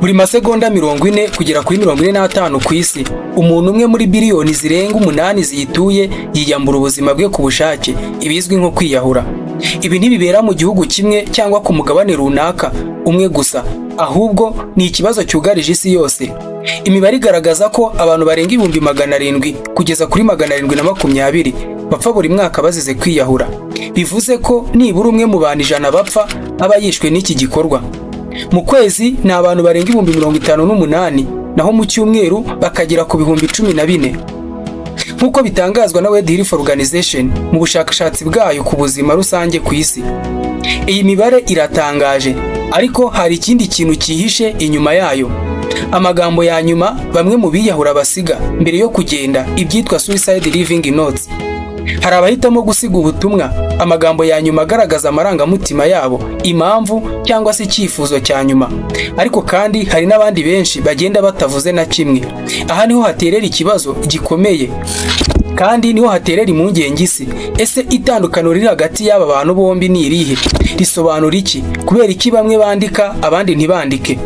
Buri masegonda 40 kugera kuri 45 ku isi, umuntu umwe muri biliyoni zirenga 8 ziyituye yiyambura ubuzima bwe ku bushake, ibizwi nko kwiyahura. Ibi ntibibera mu gihugu kimwe cyangwa ku mugabane runaka umwe gusa, ahubwo ni ikibazo cyugarije isi yose. Imibare igaragaza ko abantu barenga 700,000 kugeza kuri 720,000 bapfa buri mwaka bazize kwiyahura. Bivuze ko nibura umwe mu bantu 100 bapfa aba yishwe n'iki gikorwa. Mu kwezi ni abantu barenga 58,000, naho mu cyumweru bakagera ku 14,000, nk'uko bitangazwa na World Health Organization mu bushakashatsi bwayo ku buzima rusange ku isi. Iyi mibare iratangaje, ariko hari ikindi kintu cyihishe inyuma yayo: amagambo ya nyuma bamwe mu biyahura basiga mbere yo kugenda, ibyitwa suicide leaving notes. Hari abahitamo gusiga ubutumwa, amagambo ya nyuma agaragaza amarangamutima yabo, impamvu cyangwa se icyifuzo cya nyuma. Ariko kandi hari n'abandi benshi bagenda batavuze na kimwe. Aha niho haterera ikibazo gikomeye kandi niho haterera impungenge isi. Ese itandukaniro riri hagati y'aba bantu bombi ni irihe? Risobanura iki? Kubera iki bamwe bandika, abandi ntibandike?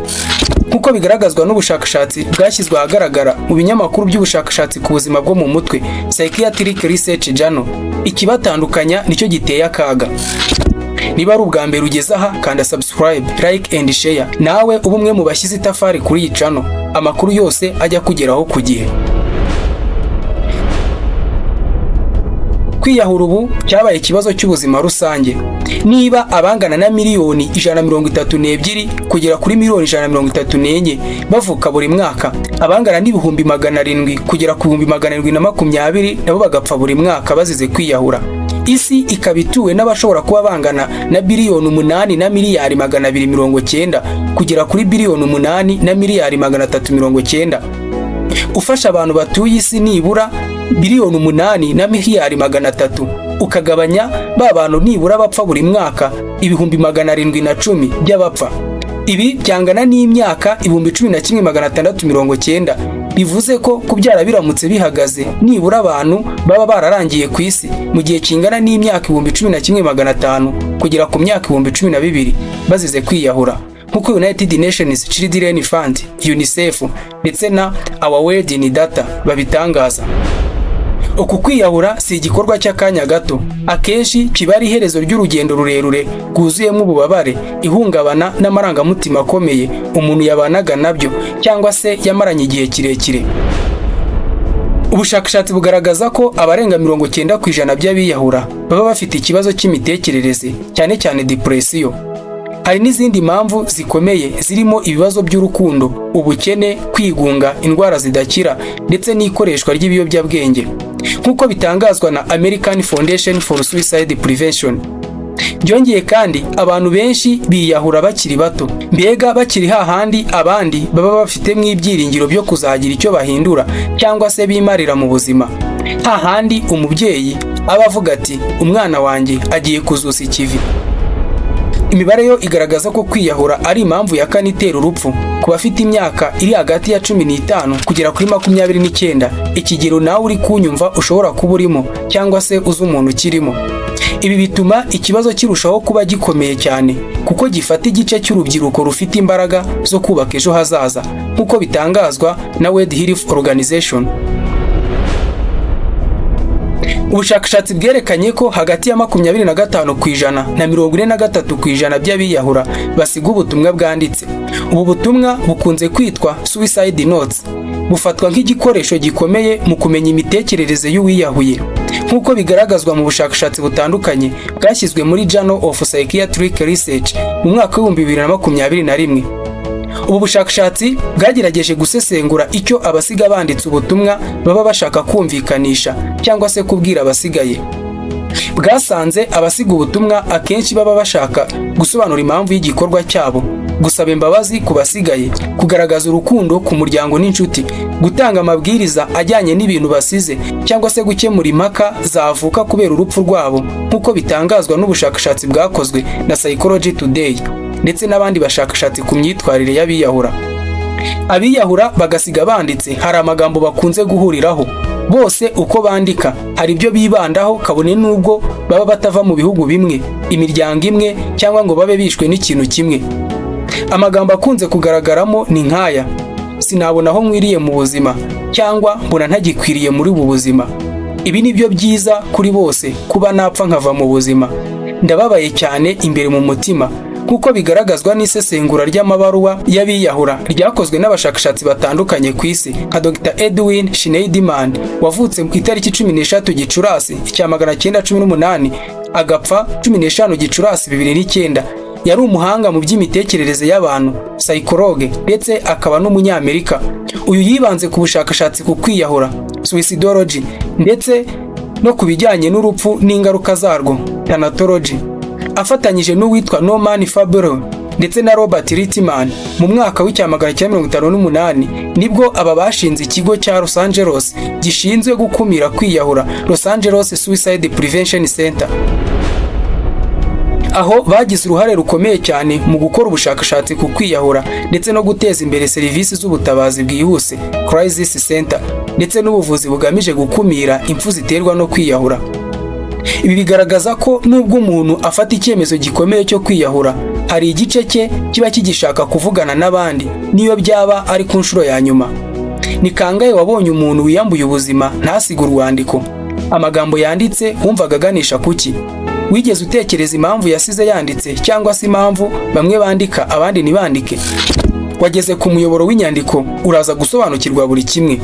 Nk'uko bigaragazwa n'ubushakashatsi bwashyizwe ahagaragara mu binyamakuru by'ubushakashatsi ku buzima bwo mu mutwe, Psychiatric Research Journal, ikibatandukanya nicyo giteye akaga. Niba ari ubwa mbere ugeze aha, kanda subscribe, like and share, nawe ube umwe mu bashyize itafari kuri iyi channel, amakuru yose ajya kugeraho ku gihe. Kwiyahura ubu cyabaye ikibazo cy'ubuzima rusange. Niba abangana na miliyoni 132 kugera kuri miliyoni 134 bavuka buri mwaka, abangana n'700,000 kugera ku 720,000 nabo bagapfa buri mwaka bazize kwiyahura, isi ikaba ituwe n'abashobora kuba bangana na biliyoni 8 na miliyari 290 kugera kuri biliyoni 8 na miliyari 390, ufasha abantu batuye isi nibura biliyoni 8 na miliyari 300, ukagabanya ba bantu nibura bapfa buri mwaka 710,000 by'abapfa, ibi byangana n'imyaka 11,690. Bivuze ko kubyara biramutse bihagaze, nibura abantu baba bararangiye ku isi mu gihe kingana n'imyaka 11,500 kugera ku myaka 12,000 bazize kwiyahura, nk'uko United Nations Children Fund, UNICEF, ndetse na Our World in Data babitangaza. Uku kwiyahura si igikorwa cy'akanya gato. Akenshi kiba ari iherezo ry'urugendo rurerure rwuzuyemo ububabare, ihungabana n'amarangamutima akomeye umuntu yabanaga nabyo cyangwa se yamaranye igihe kirekire. Ubushakashatsi bugaragaza ko abarenga 90% by'abiyahura baba bafite ikibazo cy'imitekerereze, cyane cyane depression. Hari n'izindi mpamvu zikomeye zirimo ibibazo by'urukundo, ubukene, kwigunga, indwara zidakira ndetse n'ikoreshwa ry'ibiyobyabwenge, nk'uko bitangazwa na American Foundation for Suicide Prevention. Byongeye kandi, abantu benshi biyahura bakiri bato, mbega bakiri hahandi abandi baba bafitemo ibyiringiro byo kuzagira icyo bahindura cyangwa se bimarira mu buzima, hahandi umubyeyi aba avuga ati: "Umwana wanjye agiye kuzusa ikivi." Imibare yo igaragaza ko kwiyahura ari impamvu ya kane itera urupfu ku bafite imyaka iri hagati ya 15 kugera kuri 29, ikigero nawe uri kunyumva ushobora kuba urimo cyangwa se uzi umuntu ukirimo. Ibi bituma ikibazo kirushaho kuba gikomeye cyane, kuko gifata igice cy'urubyiruko rufite imbaraga zo kubaka ejo hazaza, nk'uko bitangazwa na World Health Organization. Ubushakashatsi bwerekanye ko hagati ya 25% na 43% by'abiyahura basiga ubutumwa bwanditse. Ubu butumwa bukunze kwitwa suicide notes, bufatwa nk'igikoresho gikomeye mu kumenya imitekerereze y'uwiyahuye, nk'uko bigaragazwa mu bushakashatsi butandukanye bwashyizwe muri Journal of Psychiatric Research mu mwaka w'2021. Ubu bushakashatsi bwagerageje gusesengura icyo abasiga banditse ubutumwa baba bashaka kumvikanisha cyangwa se kubwira abasigaye. Bwasanze abasiga ubutumwa akenshi baba bashaka gusobanura impamvu y'igikorwa cyabo, gusaba imbabazi ku basigaye, kugaragaza urukundo ku muryango n'inshuti, gutanga amabwiriza ajyanye n'ibintu basize, cyangwa se gukemura impaka zavuka kubera urupfu rwabo, nk'uko bitangazwa n'ubushakashatsi bwakozwe na Psychology Today ndetse n'abandi bashakashatsi ku myitwarire y'abiyahura. Abiyahura bagasiga banditse, hari amagambo bakunze guhuriraho bose. Uko bandika, hari ibyo bibandaho, kabone n'ubwo baba batava mu bihugu bimwe, imiryango imwe, cyangwa ngo babe bishwe n'ikintu kimwe. Amagambo akunze kugaragaramo ni nk'aya: "Sinabona aho nkwiriye mu buzima" cyangwa "Mbona ntagikwiriye muri ubu buzima", "Ibi ni byo byiza kuri bose, kuba napfa nkava mu buzima", "Ndababaye cyane imbere mu mutima", nk'uko bigaragazwa n'isesengura ry'amabaruwa y'abiyahura ryakozwe n'abashakashatsi batandukanye ku isi nka Dr Edwin Shneidman, wavutse ku itariki 13 Gicurasi 1918, agapfa 15 Gicurasi 2009. Yari umuhanga mu by'imitekerereze y'abantu, psychologue, ndetse akaba n'Umunyamerika. Uyu yibanze ku bushakashatsi ku kwiyahura, suicidology, ndetse no ku bijyanye n'urupfu n'ingaruka zarwo, thanatology. Afatanyije n'uwitwa Norman Fabro ndetse na Robert Littman, mu mwaka wa 1958 nibwo aba bashinze ikigo cya Los Angeles gishinzwe gukumira kwiyahura, Los Angeles Suicide Prevention Center, aho bagize uruhare rukomeye cyane mu gukora ubushakashatsi ku kwiyahura ndetse no guteza imbere serivisi z'ubutabazi bwihuse, crisis center, ndetse n'ubuvuzi bugamije gukumira impfu ziterwa no kwiyahura. Ibi bigaragaza ko nubwo umuntu afata icyemezo gikomeye cyo kwiyahura, hari igice cye kiba kigishaka kuvugana n'abandi, niyo byaba ari ku nshuro ya nyuma. Ni kangahe wabonye umuntu wiyambuye ubuzima ntasige urwandiko? Amagambo yanditse wumvaga aganisha kuki? Wigeze utekereza impamvu yasize yanditse, cyangwa se impamvu bamwe bandika abandi ntibandike? Wageze ku muyoboro w'inyandiko, uraza gusobanukirwa buri kimwe.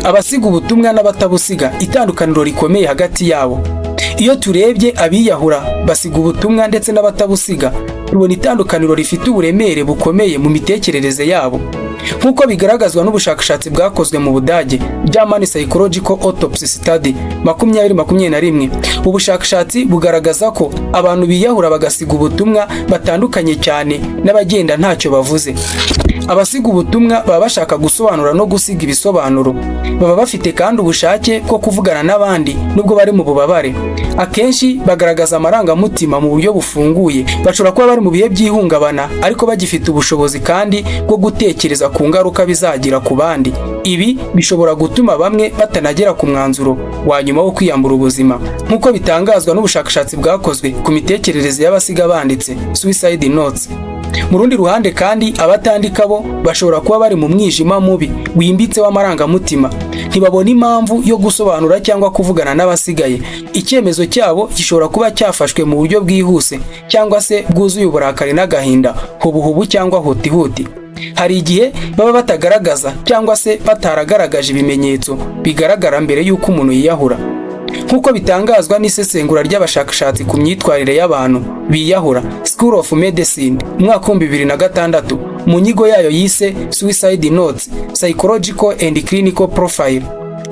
Abasiga ubutumwa n'abatabusiga, itandukaniro rikomeye hagati yabo. Iyo turebye abiyahura basiga ubutumwa ndetse n'abatabusiga, tubona itandukaniro rifite uburemere bukomeye mu mitekerereze yabo, nk'uko bigaragazwa n'ubushakashatsi bwakozwe mu Budage, German Psychological Autopsy Study 2021. Ubushakashatsi bugaragaza ko abantu biyahura bagasiga ubutumwa batandukanye cyane n'abagenda ntacyo bavuze. Abasiga ubutumwa baba bashaka gusobanura no gusiga ibisobanuro. Baba bafite kandi ubushake bwo kuvugana n'abandi nubwo bari mu bubabare. Akenshi bagaragaza amarangamutima mu buryo bufunguye. Bashobora kuba bari mu bihe by'ihungabana ariko bagifite ubushobozi kandi bwo gutekereza ku ngaruka bizagira ku bandi. Ibi bishobora gutuma bamwe batanagera ku mwanzuro wa nyuma wo kwiyambura ubuzima, nk'uko bitangazwa n'ubushakashatsi bwakozwe ku mitekerereze y'abasiga banditse, suicide notes. Mu rundi ruhande kandi, abatandika bo bashobora kuba bari mu mwijima mubi wimbitse w'amarangamutima. Ntibabona impamvu yo gusobanura cyangwa kuvugana n'abasigaye. Icyemezo cyabo gishobora kuba cyafashwe mu buryo bwihuse cyangwa se bwuzuye uburakari n'agahinda, hubuhubu cyangwa hutihuti. Hari igihe baba batagaragaza cyangwa se bataragaragaje ibimenyetso bigaragara mbere y'uko umuntu yiyahura, nk'uko bitangazwa n'isesengura ry'abashakashatsi ku myitwarire y'abantu biyahura, School of Medicine, umwaka wa 2006, mu nyigo yayo yise Suicide Notes: Psychological and Clinical Profile,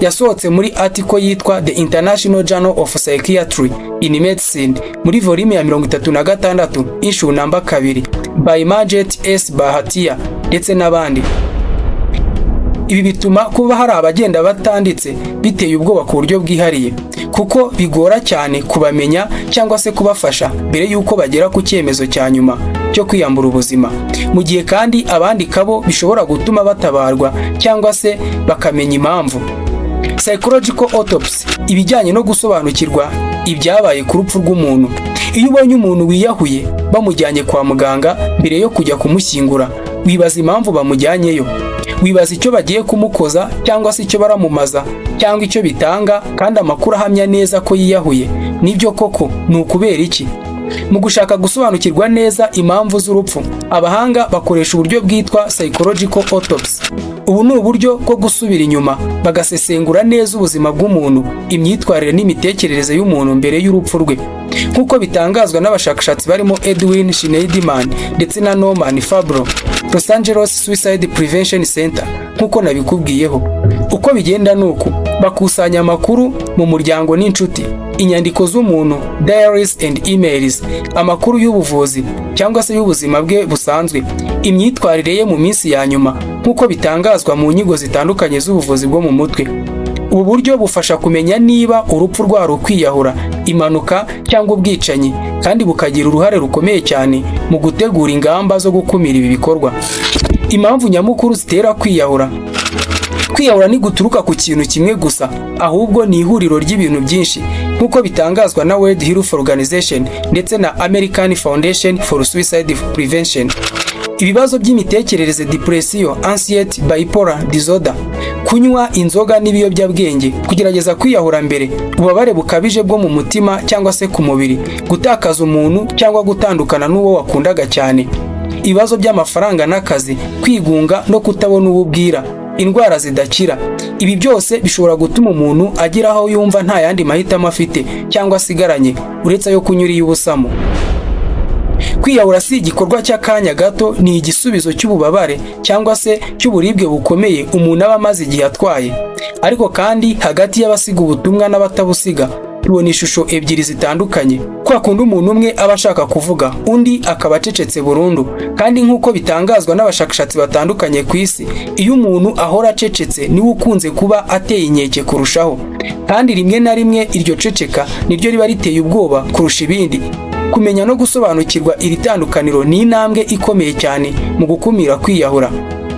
yasohotse muri article yitwa The International Journal of Psychiatry in Medicine muri volume ya 36, issue number 2, by Manjit S Bhatia ndetse n'abandi. Ibi bituma kuba hari abagenda batanditse biteye ubwoba ku buryo bwihariye, kuko bigora cyane kubamenya cyangwa se kubafasha mbere y'uko bagera ku cyemezo cya nyuma cyo kwiyambura ubuzima, mu gihe kandi abandika bo bishobora gutuma batabarwa cyangwa se bakamenya impamvu. Psychological autopsy, ibijyanye no gusobanukirwa ibyabaye ku rupfu rw'umuntu. Iyo ubonye umuntu wiyahuye bamujyanye kwa muganga mbere yo kujya kumushyingura, wibaza impamvu bamujyanyeyo. Wibaza icyo bagiye kumukoza cyangwa se icyo baramumaza cyangwa icyo bitanga, kandi amakuru ahamya neza ko yiyahuye. Nibyo koko, ni ukubera iki? Mu gushaka gusobanukirwa neza impamvu z'urupfu, abahanga bakoresha uburyo bwitwa psychological autopsy. Ubu ni uburyo bwo gusubira inyuma bagasesengura neza ubuzima bw'umuntu, imyitwarire n'imitekerereze y'umuntu mbere y'urupfu rwe, nk'uko bitangazwa n'abashakashatsi barimo Edwin Shneidman ndetse na Norman Fabro, Los Angeles Suicide Prevention Center, nk'uko nabikubwiyeho. Uko bigenda ni uku: bakusanya amakuru mu muryango n'inshuti, inyandiko z'umuntu, diaries and emails, amakuru y'ubuvuzi cyangwa se y'ubuzima bwe busanzwe, imyitwarire ye mu minsi ya nyuma, nk'uko bitangazwa mu nyigo zitandukanye z'ubuvuzi bwo mu mutwe. Ubu buryo bufasha kumenya niba urupfu rwari ukwiyahura, impanuka cyangwa ubwicanyi, kandi bukagira uruhare rukomeye cyane mu gutegura ingamba zo gukumira ibi bikorwa. Impamvu nyamukuru zitera kwiyahura. Kwiyahura ntiguturuka ku kintu kimwe gusa, ahubwo ni ihuriro ry'ibintu byinshi, nk'uko bitangazwa na World Health Organization ndetse na American Foundation for Suicide Prevention. Ibibazo by'imitekerereze, depression, anxiety, bipolar disorder, kunywa inzoga n'ibiyobyabwenge, kugerageza kwiyahura mbere, ububabare bukabije bwo mu mutima cyangwa se ku mubiri, gutakaza umuntu cyangwa gutandukana n'uwo wakundaga cyane, ibibazo by'amafaranga n'akazi, kwigunga no kutabona uwo ubwira, indwara zidakira. Ibi byose bishobora gutuma umuntu agera aho yumva nta yandi mahitamo afite cyangwa asigaranye uretse ayo kunyura iy'ubusamo. Kwiyahura si igikorwa cy'akanya gato, ni igisubizo cy'ububabare cyangwa se cy'uburibwe bukomeye umuntu aba amaze igihe atwaye. Ariko kandi, hagati y'abasiga ubutumwa n'abatabusiga, tubona ishusho ebyiri zitandukanye. Kwa kundi umuntu umwe aba ashaka kuvuga, undi akaba acecetse burundu. Kandi nk'uko bitangazwa n'abashakashatsi batandukanye ku isi, iyo umuntu ahora acecetse niwe ukunze kuba ateye inkeke kurushaho, kandi rimwe na rimwe iryo ceceka niryo riba riteye ubwoba kurusha ibindi. Kumenya no gusobanukirwa iri tandukaniro ni intambwe ikomeye cyane mu gukumira kwiyahura.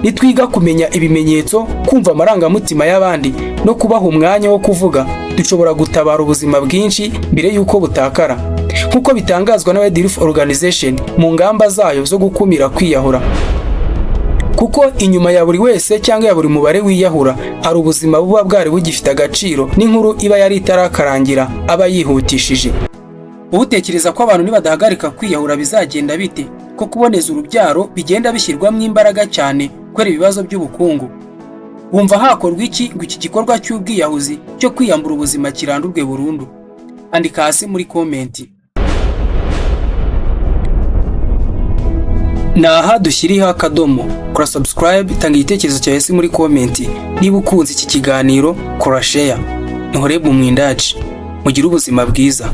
Nitwiga kumenya ibimenyetso, kumva amarangamutima y'abandi no kubaha umwanya wo kuvuga, dushobora gutabara ubuzima bwinshi mbere y'uko butakara, nk'uko bitangazwa na World Health Organization mu ngamba zayo zo gukumira kwiyahura. Kuko inyuma ya buri wese cyangwa ya buri mubare wiyahura hari ubuzima buba bwari bugifite agaciro n'inkuru iba yari itarakarangira aba yihutishije. Utekereza ko abantu nibadahagarika kwiyahura bizagenda bite, ko kuboneza urubyaro bigenda bishyirwamo imbaraga cyane kubera ibibazo by'ubukungu? Wumva hakorwa iki ngo iki gikorwa cy'ubwiyahuzi cyo kwiyambura ubuzima kirandurwe burundu? Andika hasi muri comment. Ni aha dushyiriyeho akadomo. Kora subscribe, tanga igitekerezo cyawe hasi muri comment. Niba ukunze iki kiganiro, kora share. Ntuhorebe umwindaci. Mugire ubuzima bwiza.